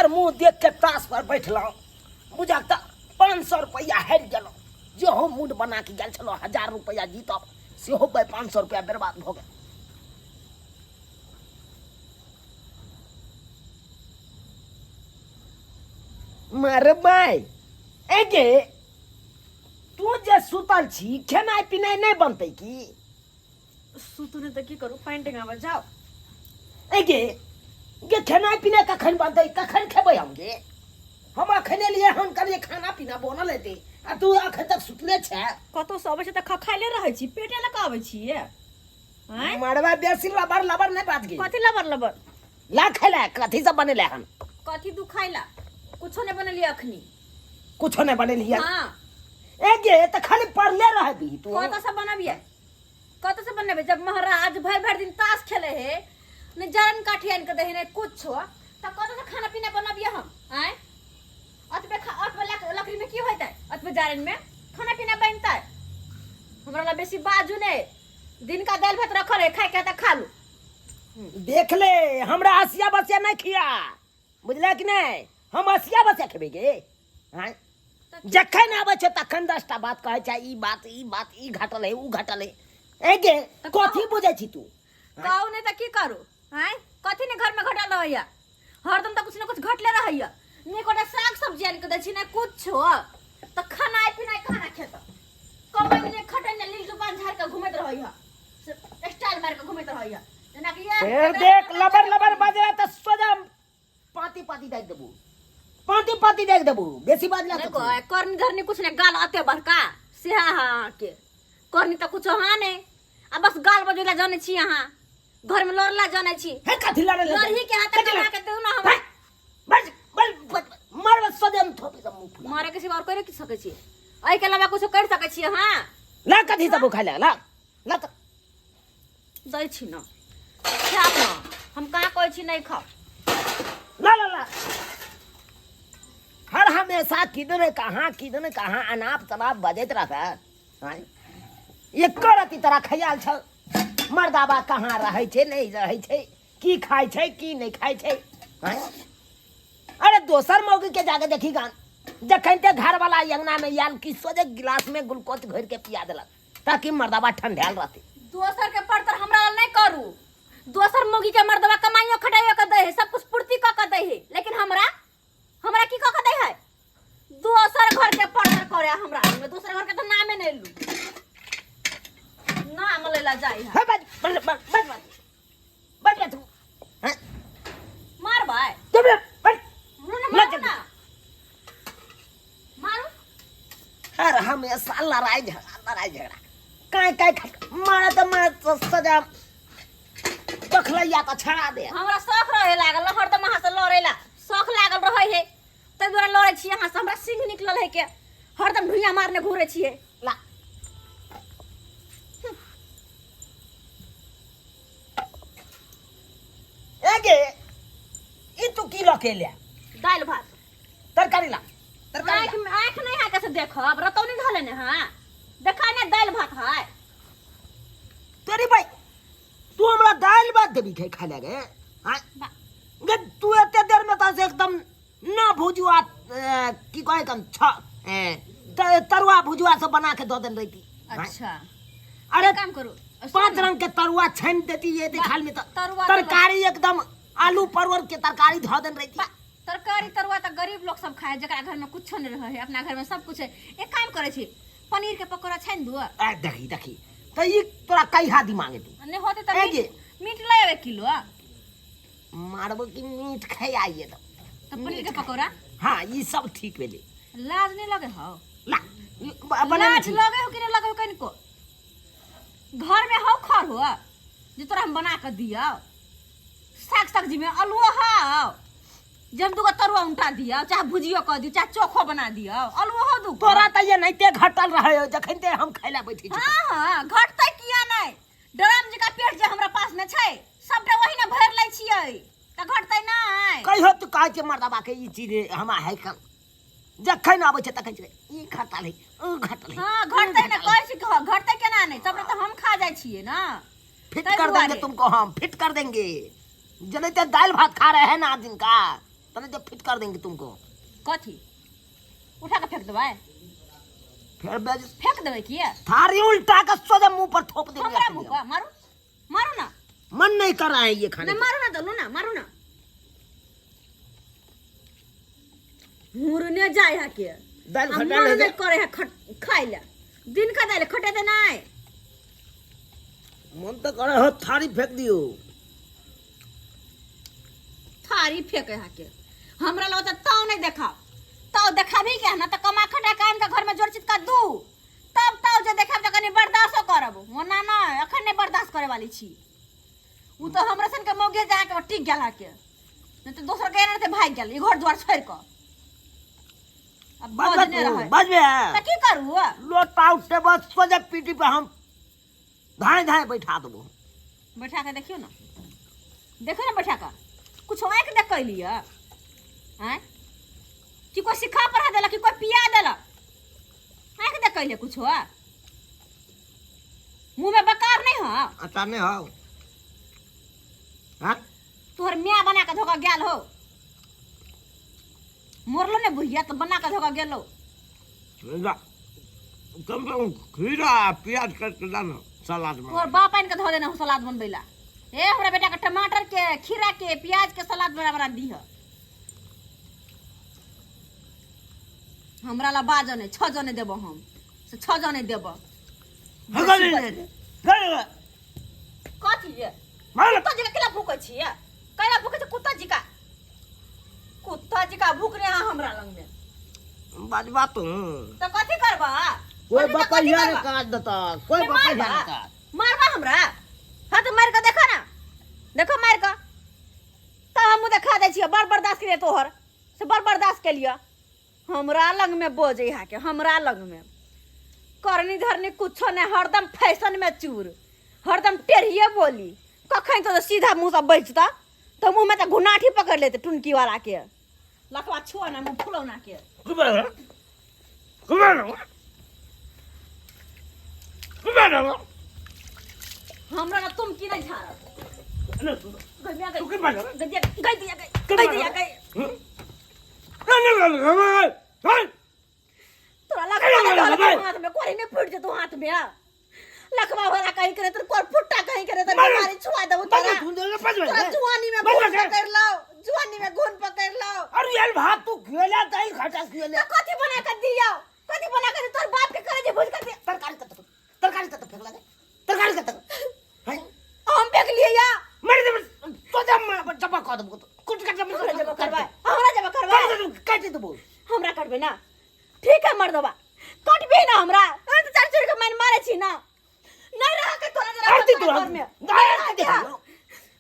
केकर मुंह देख के ताश पर बैठलहुँ बुझा तऽ 500 रुपैआ हारि गेलहुँ। जे हम मूड बना के गेल छलहुँ 1000 रुपैआ जीतब, सेहो 500 रुपैआ बर्बाद भऽ गेल। मरबै एगे तू जे सुतल छी खेनाइ पिनाइ नहि बनतै की? सुतू नहि तऽ की करू, पानि टेंगाबऽ जाउ। एगे गे खेनाइ पिनाइ कखन बनतै, कखन खेबै हम गे? हम अखन एलियै हन, कहलियै खाना पीना बनल हेतै आ तू अखन तक सुतले छै। कतौ से अबै छै तऽ खखाइले रहै छी, पेटे लऽ कऽ अबै छियै। आँय? मरबा बेसी लबर लबर नहि बाज गे। कथी लबर लबर? ला खेला कथी सब बनेले हन? कथी दू खाइला? कुछो नहि बनेलियै अखनी। कुछो नहि बनेलियै? हाँ। ए गे तऽ खाली पढ़ले रहबी तू। कतऽ से बनबियै? कतऽ से बनेबै जब महाराज भरि भरि दिन ताश खेले हे, ने जरन काठी आनि कऽ दै हे ने कुछो, तऽ कतऽ से खाना पीना बनबियै हम? आँय, अतबे खा, अतबे लकड़ी में की होइतै? अतबे जारन में खाना पीना बनतै? हमरा ला बेसी बाजू ने, दिन का दालि भात रखल है, खाय के तऽ खा लू। देख ले हमरा हसिया बसिया नहीं खिया, बुझले कि नहीं? हम हसिया बसिया खेबै गे? आँय, जखन आबै छै तखन 10टा बात कहै छै, ई बात ई बात ई घटल है ऊ घटल है। ए गे कथी बुझै छी तू? कहू नहीं तऽ की करू? आँय, कथी ने घर में घटल रहैया? हरदम तऽ कुछ ने कुछ घटले रहैया। ने कोटा साग सब्जी आनि के दै छी ने कुछो, तऽ खानाइ पिनाइ खाना खेत कमाइ ने खटै ने लील जुबान झाड़ के घुमैत रहैया, स्टाइल मारि के घुमैत रहैया जेनाकि ये। फेर देख लबर लबर बजरा तऽ सोजा पाती पाती देख देबू, पाती पाती देख देबू, बेसी बाजला तऽ करनी धरनी कुछ ने, गाल अते बड़का से हाँ के करनी तऽ कुछो हाँ नहीं, आ बस गाल बजेला जानै छी, अहाँ घर में लड़ला जानै छी। हे कथी लड़े? लड़ही के हाथ कमा के दू ना हमरा। बस बस बस मार बस सोजा थोपी सब मुंह फुला। मारे के सिवा और कर की सकै छी? एहि के अलावा कुछो कर सकै छी अहाँ? ला कथी सब खाइ ला ला ला त दै छी न, खायब न, हम कहाँ कहै छी नहीं खाओ। ला ला ला हर हमेशा किदन कहाँ किदन कहाँ अनाप शनाप बजैत रहता है। एको रति तोरा ख्याल छौ मर्दाबा कहाँ रहै छै नहीं रहै छै, की खाइ छै की नहीं खाइ छै? आँय? अरे दोसर मौगी के जाके देखी गान, जखन ते घरवाला अंगना में आयल कि सोझे गिलास में ग्लूकोज घोर के पिया देलक ताकि मर्दाबा ठंडायल रहते। दोसर के पड़तर हमरा लेल नहीं करू। दोसर मौगी के मर्दबा कमाइयो खटाइयो के दै है, सब कुछ पूर्ति क के दै है, लेकिन हमरा हमरा की क के दै है? दोसर घर के पड़तर करे हमरा, दोसर घर के तो नामे नहीं लू, नाम लेला जाई है। हे बस बस बस बस बस बस बस हैं? मारबै? चुप रह, बस। मारू ना, मारू ना, मारू। हर हमेशा लड़ाई झगड़ा लड़ाई झगड़ा काय काय खट मारे तो मारे तो सजा बखलैया तो छड़ा दे। हमरा शौक रहे लागल हरदम अहाँ से लड़ेला, शौक लागल रहे है तै दुआरे लड़ै छी अहाँ से। हमरा सिंह निकलल है के हरदम ढुइया मारने घूरे छियै। ला ए गे ई तू की लके ले? दालि भात तरकारी ला, तरकारी। आँखि में आँखि नहीं है कैसे देखब? रतौनी धले ने है, देखा ने दालि भात है। तेरी भाई तू हमरा दालि भात देबी खाइ खाइ लगे? हाँ गे तू एते देर में तऽ एकदम ना भुजुआ की कहे कन छ तरुआ भुजुआ सब बना के दऽ देन रही। अच्छा। अरे काम करू, 5 रंग के तरुआ छानि देती ये खाल में तरुआ तरकारी एकदम आलू परवल के तरकारी धऽ देन रही। तरकारी तरुआ तऽ गरीब लोग सब खाए जकरा घर में कुछो नहीं रहे है, अपना घर में सब कुछ है। एक काम करे छी, पनीर के पकौड़ा छानि दू। आ देखी देखी तऽ ई तोरा कहिया दिमाग एतौ? नहीं होते तऽ ए गे। मीट ले आबे किलो। मारबो कि मीट खाइ आइए तऽ। तऽ पनीर के पकौड़ा? हाँ ई सब ठीक भेलै। लाज नहीं लगे हौ? ला, ई बनेने लाज छी। लगे हो कि नहीं लगे हो कनिको? घर में हौ खर हो जे तोरा हम बना के दियौ? साग सब्जी में आलुओ हौ जे हम दूगो तरुआ उनटा दियौ, चाहे भुजियो कऽ दियौ, चाहे चोखो बना दियौ, आलुओ हौ दूगो? तोरा तऽ एनाहिते घटल रहै हौ जखन ते हम खाइ लए बैठै छी। हाँ हाँ घटतै किया नहीं? ड्रम जकाँ पेट जे हमरा पास में छै सबटा वही ने भरि लै छियै तऽ घटतै नहि। कहियो तू कहै छै मर्दबा के ई चीज हमरा है कम, जखन आबै छै तखन छै ई घटल है ऊ घटल है। हाँ घटतै ने, कहै छी कि घटतै केना नहि, सबटा तऽ हम खा जाइ छियै ने। फिट ताहि कर देंगे दुआरे। तुमको, हम फिट कर देंगे। जनते दालि भात खा रहे हैं ना दिन का। तने जब फिट कर देंगे तुमको। कथी उठा के फेंक देबै? फिर बेज फेंक देबै किया? थारी उल्टा के सोझे मुंह पर थोप देंगे। हमरा मुंह पर मारू, मारू ना। मन नहीं कर रहा है ये खाने नहीं, मारू ना, दलू ना, मारू ना। मुरने जाय है के दाल आ खटा मन ले नहीं करे है खाइ ले। दिन का दाल खटे ते नहीं। मन तो करे हो थारी फेंक दियो। थारी फेंके है के। हमरा लग त ताव नहीं देखा, ताव देखाबी के ना त कमा खटा के आन के घर में जोर चितका दू, तब ताव जे देखाब त कनी बर्दाश्तो करब। ओना ना अखन नहीं बर्दाश्त करे वाली छी। उ तो हमरा सन के मौगे जा के टिक गेल है के, नहीं तो दोसर के ना ते भाग गेल ई घर द्वार छोड़ के। अब बजने रहे। बजबे त की करू? लोटा उठते बस सोझे पीटी पे हम धाए धाए बैठा देबो। बैठा के देखियो ना, देखो ना बैठा के कुछ आँख देख के लिया आँय कि कोई सिखा पढ़ा देलक कि कोई पिया देलक? आँख देख के लिया कुछ मुँह में बकार नहीं हो? अच्छा नहीं हो। हाँ? तोहर मियाँ बना के धोखा गेल हो, मरलो ने बुढ़िया तो बना के धोखा गेलो। कम से कम खीरा प्याज काट के डालो सलाद में। तोहर बाप आनि के धो देना हो सलाद बनबैला। ए हमरा बेटा के टमाटर के खीरा के प्याज के सलाद बना बना दीह। हमरा ला बाजने 6 जने देबो हम, से 6 जने देबो। कथी ये? कुत्ता जी का केला भूकै छियै? केला भूकै छै कुत्ता जी का? कुत्ता जी का भूख रे हमरा लग में। बाजबा तू तो कथी करबा? कोई बपैया ने काज देता, कोई बपैया ने काज मारबा हमरा? हां तो मार के देखो ना, देखो मार के तो हम देखा दै छियै। बड़ बर्दाश्त के तोहर से बड़ बर्दाश्त के लिए हमरा लग में बोझे हा के, हमरा लग में करनी धरनी कुछो नहीं, हरदम फैशन में चूर, हरदम टेढ़िए बोली। कखन तो सीधा मुँह से बचता तो मुँह में तो घुनाठी पकड़ लेते टुनकी वाला के। लखवा छुआ ना मुँह फुलौना के। हमरा ना तुम की नहीं झाड़। तोरा लखवा हाथ में कोरी नहीं फूट जेतो हाथ में। लखवा वाला कहीं करे तो कोर फुट्टा कहीं करे तो मारी छुआ देबो तोरा। तोरा जुआनी में घून पकड़ लाओ, जुआनी में घून पकड़ लाओ। अरे यार भात तू खेला दही खटा खेला। तो कथी बना के दियो? कथी बना के तोर बाप के करे जे भूज के दियो? तरकारी कत, तरकारी कत फेंकला दे, तरकारी कत हैं हम फेंक लिए या मर दे तो जम जमा कर देबो, कुट कट जमा हमरा जमा करबा, हमरा जमा करबा, काट देबो। हमरा काटबे ना, ठीक है मर्दबा काटबे ना हमरा। तो चार चोर के मन मारे छी ना, नहीं रहा के तोरा जरा आरती तोरा घर में। आरती देखो,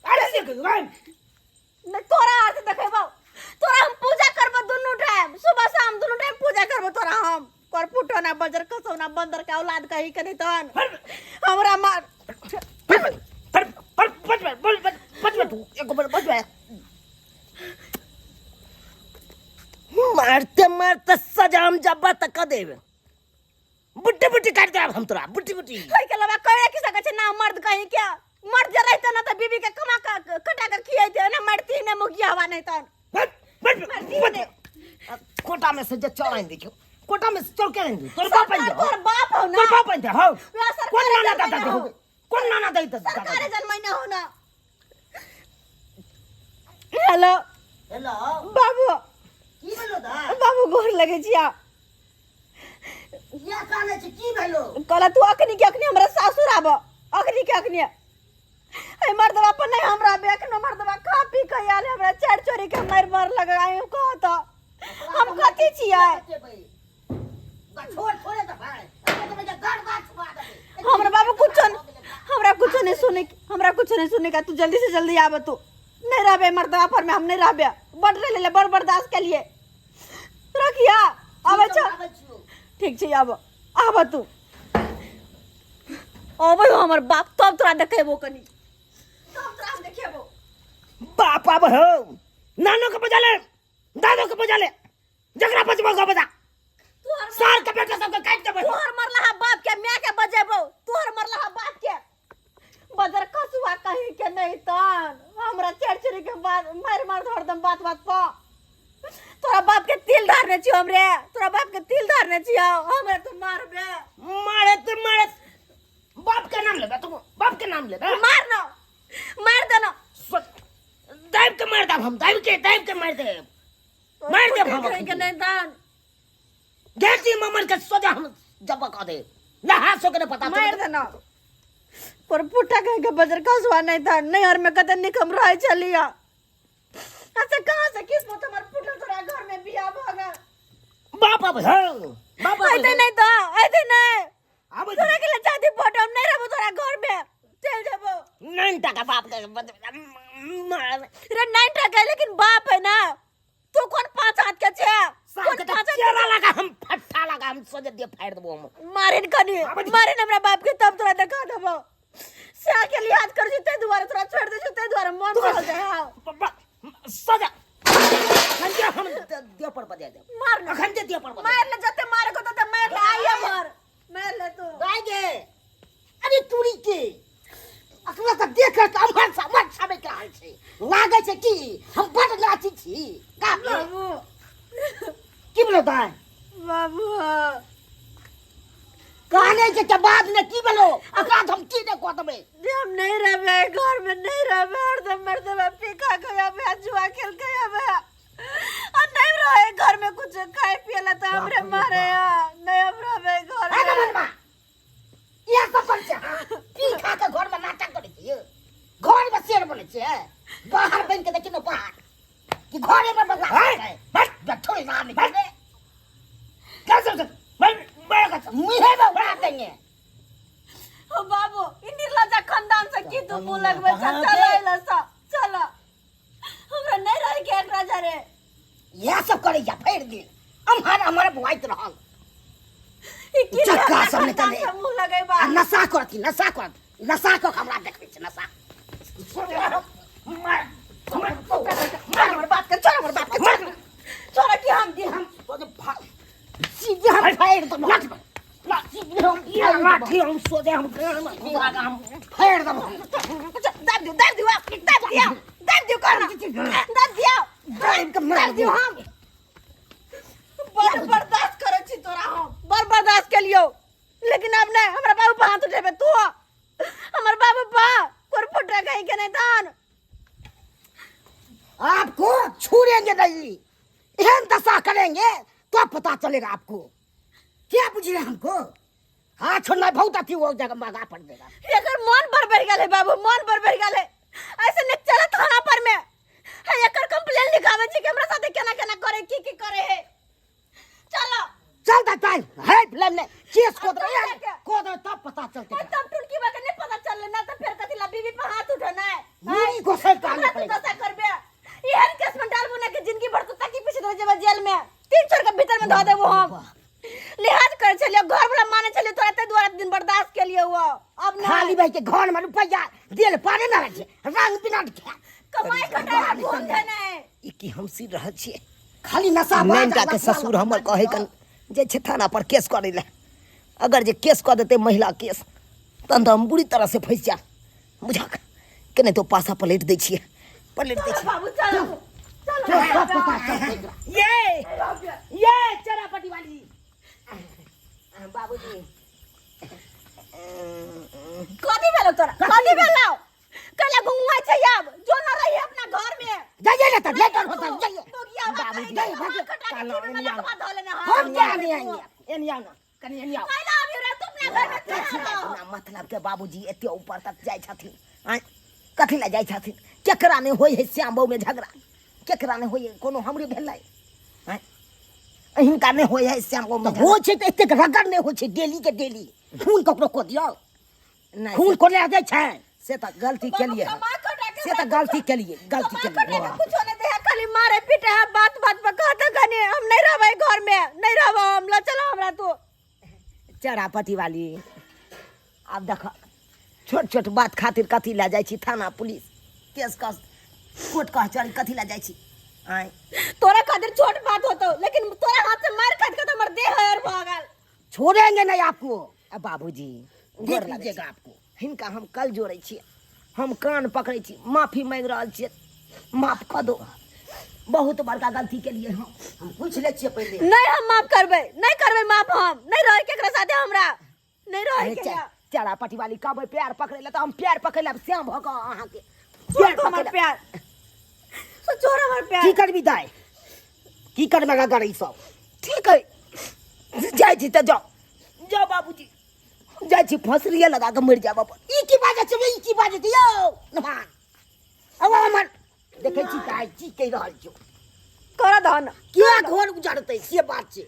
आरती देखो नहीं तोरा आरती देखेबो। तोरा हम पूजा करबो दुनू टाइम, सुबह शाम दुनू टाइम पूजा करबो तोरा हम। कर फुटो ना बजर कसो ना बंदर के औलाद कही के नहीं तहन हमरा मार। पर पर पर बच बच बच बच तू एक बार बच मारते मारते सजाम जब्बा तक देवे। बुट्टी बुट्टी काट देब हम तोरा, बुट्टी बुट्टी। कोई के लबा कोई रखी सकै छै ना मर्द कहीं के। मर्द जे रहते ना त बीबी के कमा के कटा के खियाइते ना, मरती ने मुखिया हवा नहीं तहन। बच बच बच कोटा में से जे चौराइन देखियो, कोटा में से चौर के आइन तोर बाप आइन, तोर बाप हो ना, तोर बाप आइन हो। कोन नाना दादा हो, कोन नाना दाई दादा सरकारे जनमैने हो ना। हेलो हेलो बाबू की भेलो दा? बाबू गोर लगे छिया। या काने छी की भेलो? कहला तू अखनी के अखनी हमरा सासुर आब, अखनी के अखनी। ए मर्दवा पर नहीं हमरा बे, अखनो मर्दवा खा पी के आयल हमरा चार चोरी के मार मार लगाय कहत हम कथी छियै? हमरा बाबू कुछो हमरा कुछो नहीं सुने, हमरा कुछो नहीं सुने का। तू जल्दी से जल्दी आब, तू नहीं रहबे मर्दवा पर में, हम नहीं रहबे। बड़ रह ले, बड़ बर्दाश्त के लिए रखिया आबै छ। ठीक छै आब, आब तू अबै हो हमर बाप तब तोरा देखेबो कनी, तब तोरा हम देखेबो। बाप आब हो, नानो के बजा ले, दादो के बजा ले, जकरा बजबो के बजा। सार के बेटा सबके काट देबै। तोहर मरला बाप के my के बजेबो, तोहर मरला बाप के बजर कसुआ कहीं के नहीं तन। हमरा चढ़ चढ़ के बात मार मार हरदम बात बात पर। तोरा बाप के तिल धारने छियो हमरे, तोरा बाप के तिल धारने छियो हमरा, तू मारबे। मारे तो मारे, बाप के नाम लेबे तू, बाप के नाम लेबे। मार ना, मार दे ना। दाब के मार देब हम, दाब के, दाब के मार देब, मार देब हम। के नहीं दान घेटी ममन के सोजा हम जब कह दे नहा सो के पता मार दे ना। पर पुट्ठा कह के बजर कसवा नहीं था, नैहर में कते निकम रहे चलिया। अच्छा कहाँ से किस्मत हमर फूटल, तोरा घर में बियाह भ गेल। बाप अब है, बाप अब ऐते नहीं तो ऐते नहीं आबै तोरा के लिए चाहती फोटो, हम नहीं रहबो तोरा घर में, चल जाबो। नहीं टाका बाप के मार रे नहीं टाका, लेकिन बाप है ना तू, कौन पांच हाथ के छे? कौन पांच हाथ? चेहरा लगा हम, फट्टा लगा हम, सोजे दे फाड़ देबो हम। मारिन कनी, मारिन हमरा बाप के, तब तोरा देखा देबो। सिया के लिहाज कर जुते दुआरे तोरा छोड़ दे जुते दुआरे मन भर जाए। हां सजा अखन जे हम देह पर बजा देब। मार ले। अखन जे देह पर बजा। मार ले, जते मारे को तते मार ले, आइए मार, मार ले तू। गाय गे, अरे तुरी के अखना तऽ देख के अमर समर छबे के रहल छै, लागै छै कि हम बड नाची छी। बाबू की बोलो दाय? बाबू कहने के के बाद में की बोलो, अकरा हम की ने कह देबै? हम नहीं रहबे घर में, नहीं रहबे, हरदम मरदम पी खा के आबे, जुआ खेल के आबे, आ नहीं रहे घर में कुछ खाए पिए ला तो हमरे मारे। नहीं हम रहबे घर में। मनमा इएह सब करै छै, पी खा के घर में नाटक करै छियै, घर में शेर बनै छियै, बाहर बनि के देखियौ ने बाहर कि घरे में बदला छै। बस थोड़ी ना निकले क्या सब मुहे में उड़ा देंगे। ओ बाबू, ई निर्लज्जा खानदान से की तू मुंह लगबै छ? चल अइला स, चल, हमरा नहीं रहे के एकरा जरे। इएह सब करैया भरि दिन, अम्हर अम्हर बुआइत रहल। ई की चक्का सब खानदान निकले। से मुंह लगैबा? आ नशा करती, नशा कर, नशा कऽ के हमरा देखै छै नशा। मार हमर बात के छोड़, हमर बात के छोड़, छोड़ कि हम दी हम सीधे हम फाड़ देब, लाठी हम सोझे हम हम फाड़ देब। दाब दियो, दाब दियो, दाब दियो, दाब दियो, करना दाब दियो, दाब के मार दाब दियो। हम बड़ बर्दाश्त करै छी तोरा, हम बड़ बर्दाश्त केलियो, लेकिन अब नहीं। हमरा बाबू पर हाथ उठेबे तू? हमर बाबू पा कोर फुटरा कहीं के नहीं धान। आपको छूड़ेंगे नहीं, एहन दशा करेंगे तो पता चलेगा आपको। क्या बुझ रहे हमको? हाँ छोड़ना बहुत अथी वो जगह महंगा पड़ देगा। एकर मन पर बढ़ गेल है बाबू, मन पर बढ़ गेल है। ऐसे नहीं चला थाना पर में है, एकर कंप्लेन लिखावे छी कि हमरा साथे केना केना करे, की की करे है। चलो चल दा चल है ले ले केस को दे चल के। को दे तब पता चलते। तब टुनकी बा के नहीं पता चलले ना, तो फिर कथी ला बीबी पर हाथ उठाना है? मुरी को सर कान हमरा तू पड़ेगा। दशा करबे, एहन केस में डालबो ना कि जिंदगी भर तू तकी पीछे रह जेबा जेल में, तीन छोर के भीतर में धो देबो। हम लिहाज करे छलियो, घर वाला माने छलियो तोरा, ते दुआरे दिन बर्दाश्त के लिए हुआ, अब ना। खाली भाई के घर में रुपया देल पारे ना रहे, रंग बिना खा कमाई खटाई घूम देना है। ई की हम सी रहल छियै खाली नशा नैनटा के ससुर हमर कहै कन जे छै थाना पर केस करै लए, अगर जे केस कऽ देतै महिला केस तहन तऽ हम बुरी तरह से फँसि जायब। बुझक के नहि तो पासा पलटि दै छियै, पलटि दै छियै। बाबू चलो चलो। ये ये चरापटी वाली बाबूजी कथी भेलो तोरा? कथी भेलो? कला घुंगुआ छै, आब जो न रही अपना घर में जाइए ना, तब लेटर होता जाइए। तो गया बाबूजी जाइए, भागिए। काला हम क्या नहीं आएंगे, एनी आओ ना कनी, एनी आओ। अभी रे तू अपना घर में कथी चला लए रहो। बिना मतलब के बाबूजी एते ऊपर तक जाइ छथिन? आँय, कथी लए जाइ छथिन? केकरा नहि होइ है श्याम बहू में झगड़ा? केकरा नहि होइ है? कोनो हमरे भेलै? आँय, हिनका नहि होइ है श्याम बहू में होइ छै तऽ एतेक रगड़ नहि होइ छै। डेली के डेली खून ककरो कऽ दियौ? नहि, खून कोना जाइ छै? से तऽ गलती बाबू, केलिए हन। कमा खटा के से तऽ गलती केलिए, गलती कमा केलिए। खटा के कुछो नहीं दे, खाली मारे पीटे है, बात बात पर कहते कनी हम नहीं रहबै घर में, नहीं रहबै हम, ल चलो हमरा तू। चरापटी वाली, आब देख छोट छोट बात खातिर कथी लए जाइ छी थाना पुलिस केस कस कोर्ट कचहरी कथी लए जाइ छी? आँय, तोरा खातिर छोट बात होतो, लेकिन तोरा हाथ से मार खाट के तो हमर देह हर भ गेल। छोड़ेंगे नहीं आपको। अब बाबूजी देख गोर लागै लीजिएगा छी। आपको। हिनका हम कल जोड़ै छियै, हम कान पकड़ै छी, माफी मांगि रहल छियै, माफ कऽ दो। बहुत बड़का गलती केलिए हम। हम पूछि लै छियै पहिले। नहीं, हम माफ करबै, नहीं करबै माफ हम। नहीं रहे केकरा साथे हमरा, नहीं रहे अरे के। चारा पटी वाली कहबै प्यार पकड़े ला तऽ हम प्यार पकड़े ला श्याम भऽ कऽ अहाँके छोड़ प्यार दो हमर पकड़े ला। प्यार, सो छोड़ हमर प्यार। की करबी दाइ, की करबै अगर ई सब? ठीक है, जाइ छी तऽ जाउ, जाउ बाबूजी, जाइ छी फसलिए लगा कऽ मरि जायब अपन। ई की बाजै छै, ई की बाजै छै यौ नमान? अब हमर देखै छी दाइ की कहि रहल छौ। कर दहन। किया घर उजाड़तै से बात छै।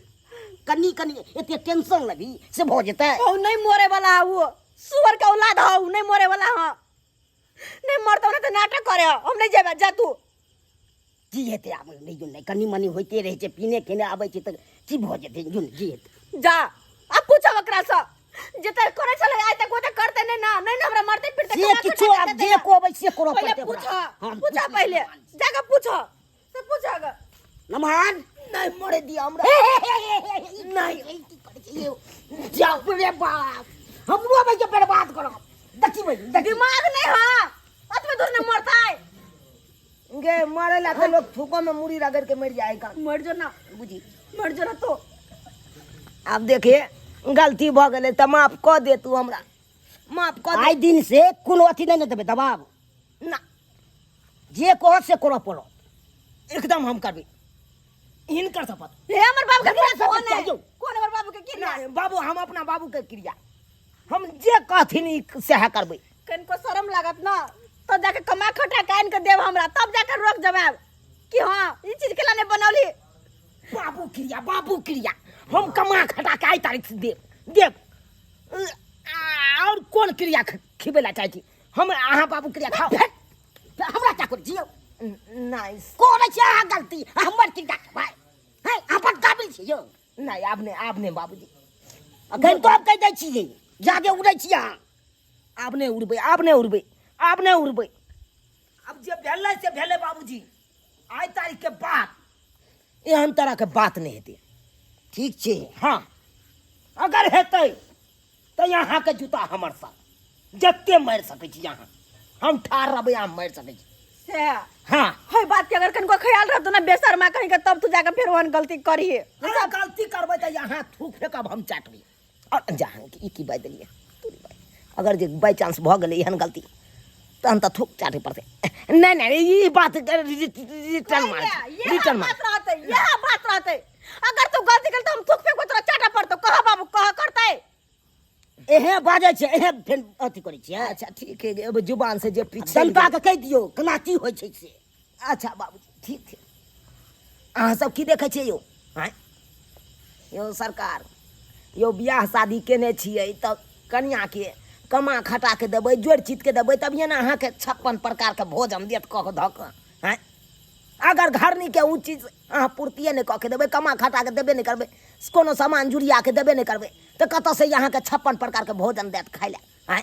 कनी कनी एते टेंशन लेबही से भऽ जेतै? ओ नहीं मरे वाला है, वो सुअर के औलाद है, उ नहीं मरे वाला है। नहीं मरतो ना तो नाटक करे, हम नहीं जेबे, जा तू। की हेतै आब? नहि जो, नहि, कनी मनी होइते रहै छै। पीने खेने आबै छै तऽ की भऽ जेतै? जो ने, की हेतै? जा, अब पूछब ओकरा से, जते करे छलै आइ तक ओते करते नहीं ना, नहीं ना, हमरा मरते फिरते से कमा किछो खटा आब देतै जे ना। कहबै से करऽ पहिले पड़तै ओकरा। पूछ। हम पूछ पूछि पहिले लेबै। जाके पूछ से, पूछ ग। नमहान। नहि मरे दिअ हमरा। हे, हे, हे, हे, हे, हे, नहि। ई की करै छै यौ? जाउ रे बाप, हमरो अबै छै बर्बाद करब। देखी बहिन, देखी। दिमाग नहीं है, अतबे दूर नहीं मरतै। गे मरे ला तऽ लोग थूको में मुड़ी रगड़ के मरि जाए का। मर जो ना। बुझी। मर जो ना तो। आब देखिए, गलती भऽ गेलै तऽ माफ कऽ दे तू हमरा, माफ कऽ दे। आइ दिन से कोनो अथी नहि ने देबै दबाब। ना। जे कहत से करऽ पड़त। एकदम हम करबै, हिनकर शपथ। हे, हमर बाप के हमरा क्रिया शपथ कोन है? चाहियो। कोन हमर बाबू के क्रिया? नहि बाबू, हम अपना बाबू के क्रिया, हम जे कहथिन ई सएह करबै। कनिको शरम लागत ना तो जाके कमा खटा के आनि के देब हमरा, तब जाके रोक जमायब कि हाँ ई चीज केला नहीं बनौली। बाबू क्रिया, बाबू क्रिया, हम कमा खटा के आइ तारीख से देब, देब। आओर कोन क्रिया खिबै ला चाहै छी हम? अहाँ बाबू क्रिया खाउ। भेट, हमरा चाकुर जियौ। नहि। करै छी अहाँ गलती आ हमर क्रिया खेबै? है, अहाँ बड काबिल छी यौ। नहि, आब नहि, आब नहि बाबूजी। अखन तो कहि दै छी जादे उड़ै छी अहाँ। आब नहि उड़बै, आब नहि उड़बै, आब नहि उड़बै। आब जे भेलै से भेलै बाबूजी, आइ तारीख के बाद एहन तरह के बात नहि हेतै। ठीक छै। हँ, अगर हेतै तऽ अहाँके जूता हमर साथ, जते मारि सकै छी अहाँ, हम ठाढ़ रहबै, अहाँ मारि सकै छी। से हँ। है बात के अगर कनिको ख्याल रहतो ना बेशर्मा कहीं के, तब तू जाके फेर ओहन गलती करिहे। अगर गलती करबै तऽ अहाँ थूक फेकब, हम चाटबै। और जहाँ ई की बाजि देलियै तोरी बाइ। अगर जे बाइ चांस भऽ गेलै एहन गलती, तहन तऽ थूक चाटे पड़तै। नहि नहि, ई बात रिटर्न मार, यह रिटर्न मार। बात रहते, यह बात रहते, अगर तू गलती कर तो हम थूक फेंकबो, तोरा चाटा पड़तो। कह बाबू, कह करते। एहे बाजै छै, एहे फेर अथी करै छियै। अच्छा ठीक है, एगो जुबान से जे पीछे जनता के कहि दियौ केना की होइ छै से। अच्छा बाबूजी, ठीक छै। अहाँ सब की देखै छियै यौ? आँय यौ सरकार, यौ बियाह शादी केने छियै तऽ कनिआँके कमा खटा के देबै, जोड़ि चित के देबै, तभिए ने अहाँके 56 प्रकारके भोजन देत कऽ कऽ धऽ कऽ। आँय, अगर घरनीके ओ चीज अहाँ पूर्तिए नहि कऽ के देबै, कमा खटा के देबे नहि करबै, कोनो सामान जुड़िया के देबे नहि करबै, तऽ कतऽसँ अहाँके 56 प्रकारके भोजन देत खाइ लए? आँय,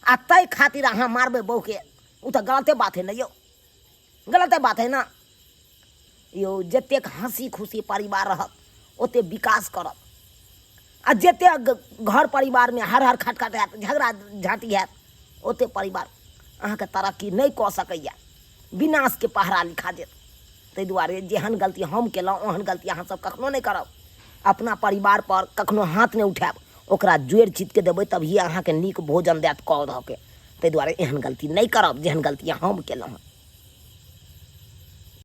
आ ताहि खातिर अहाँ मारबै बहुके, ओ तऽ गलते बात हइ ने यौ, गलते बात हइ ने यौ। जतेक हँसी खुशी परिवार रहत ओतेक विकास करत, आ जतेक घर परिवारमे हर हर खटखट हैत, झगड़ा झाँटी हैत, ओतेक परिवार अहाँके तरक्की नहि कऽ सकैए, विनाशके पहरा लिखा देत। ताहि दुआरे जेहन गलती हम केलहुँ ओहन गलती अहाँसभ कखनो नहि करब। अपना परिवारपर कखनो हाथ नहि उठायब, ओकरा जोड़ि चितके देबै तभिए अहाँके नीक भोजन देत कऽ धऽ के। ताहि दुआरे एहन गलती नहि करब जेहन गलती हम केलहुँ हँ।